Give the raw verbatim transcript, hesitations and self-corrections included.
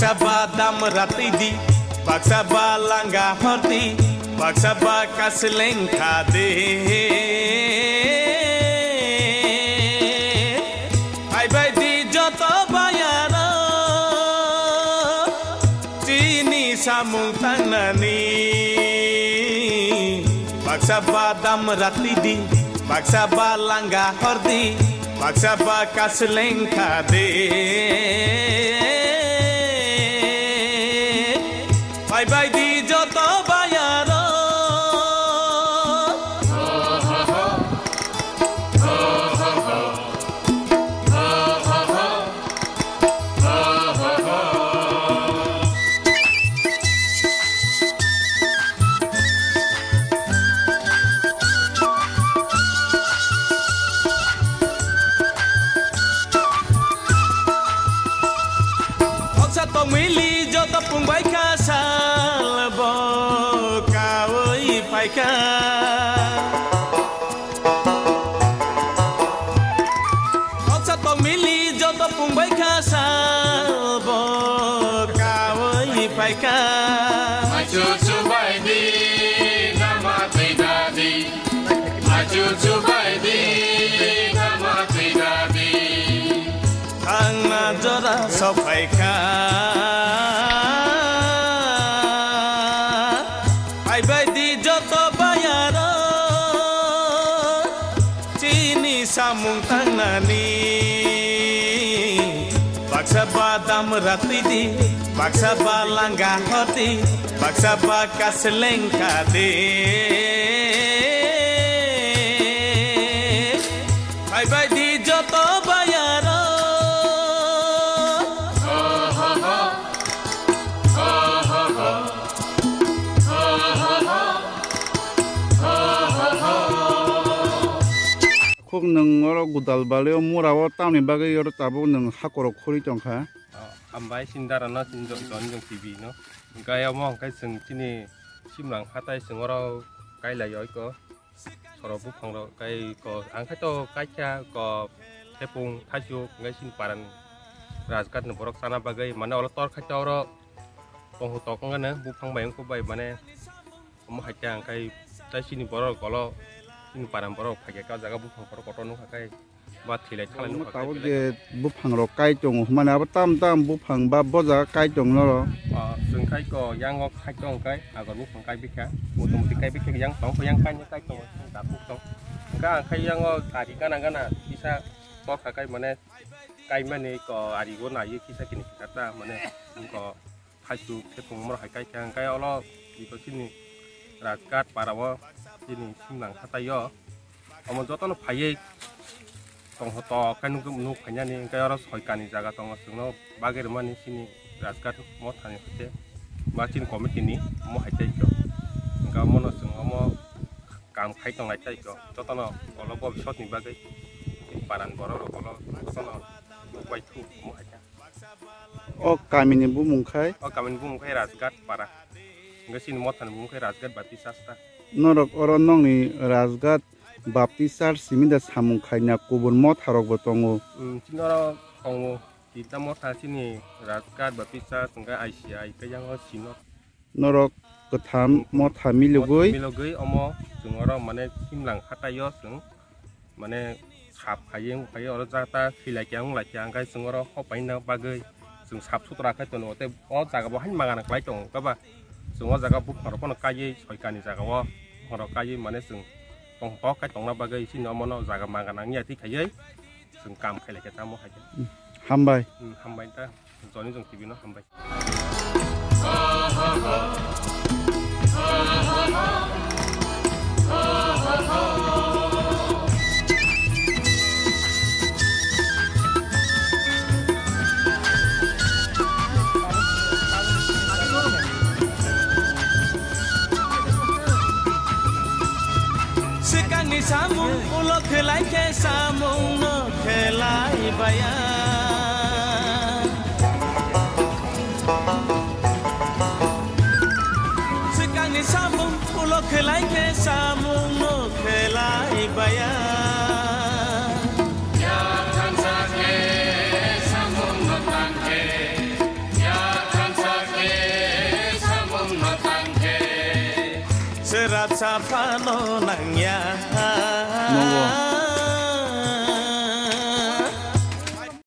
Baksa ba damra twi di, baksa ba langa hor di, baksa ba kasleng kha di. Phaibai di joto bayaro, chini samung tangnani. Baksa ba damra twi di, baksa ba langa hor di, baksa ba kasleng kha di. Phaibai di joto bayaro. Khoksa tongmili joto pungbai kha sal bo kaui phaikha. Khoksa tongmili joto pungbai kha sal bo kaui phaikha. Machu chubai di, nama twi dadi. Machu chubai di, nama twi dadi. Thangna jora sophaikha. Phaibai di joto bayaro, chini samung tangnani. Baksa ba damra twi di, baksa ba langa hor di, baksa ba kasleng kha di. Phaibai di joto bayaro. Khuk nwng oro Godalbali o mura o tamni bagwi oro tabuk nwng hakorok khurwi tongkha? Ah, hambai sindara no, sinjo-, Joni Jong T V no. Hwnkhe omo hwnkhe chwng chini simlang hatai chwng oro kailai oiko. Sorok buphang rok kai ko, ang khai to kaikha ko, thepung thaichuk, hwnkhe chini parani rajgat ni borok chana bagwi, mane olo tor khai to oro tongthok wngkha ne buphang bai wngkha bai, mane omo hai khe ang khai tai chini borok olo, chini parani borok phai khe o jaga buphang borok kotor nukha khai. Ma thilai thalai nukha tabuk khai je buphang rok kai tongo, hwnmani abo tam tam buphang ba boja kai tong noro. Ah, chwng khai ko yang o khai tong khai, agor buphang kai bikha, motamuti kai bikha, yang tong ko, yang kai ni kai tongo, chwng tabuk tong. Hwnkhe ang khai yang o ari gana gana kisa tokha khai, mane kai mani ko ari go nai kisa kini kisa ta, mane ko. Thaichuk thepung moro hai kai kha, hwnkhe olo iko chini Rajghat para o chini simlang hatai o. Omo jotono phaiwi tongthotok khe nuk, nuk phainani, hwnkhe oro soi kani jaga tongo, chwngno bagwi rwmani chini Rajghat mothani hoite ba chini committee ni omo hai tei kho. Hwnkhe omono chwng omo kam khai tonglai tai kho, jotono olo bobisot ni bagwi parani borok rok olo jotono nukbai thu omo hai khe. O kamini bumung khai? O kamini bumung khai Rajghat para. Hwnkhe chini mothani bumung khai Rajghat Baptist Church ta. Norok oro nokni Rajghat Baptist Church simi da samung khaina kubun motha rokbo tongo? Hmm, chini oro tongo. Tinta motha chini Rajghat Baptist Church hwnkhe I C I tei yang o Synod. Norok kwtham motha milogwi. Milogwi omo chwng oro mane simlang hatai o chwng mane sap khaiwi wng phaiwi oro jata khilai khe wng lai khe, hwnkhe chwng oro hok paina bagwi chwng sap sutra khe tono, tei o jaga bo haino magana kwlai tongo, hwnkhe ba chwng o jaga buphang rok phano kaiwi soi kani jaga o buphang rok kaiwi mane chwng tongthok khe tongna bagwi chini omono jaga magana wngya thik khaiwi chwng kam khailai khe tamo hai khe. Hambai. Hmm, hambai ta. Joni Jong T V no hambai. Swkangni samung ulo khlai khe samung no khlai baya. Swkangni samung ulo khlai khe samung no khlai baya. Chwrapsa phano nangya. Nungo.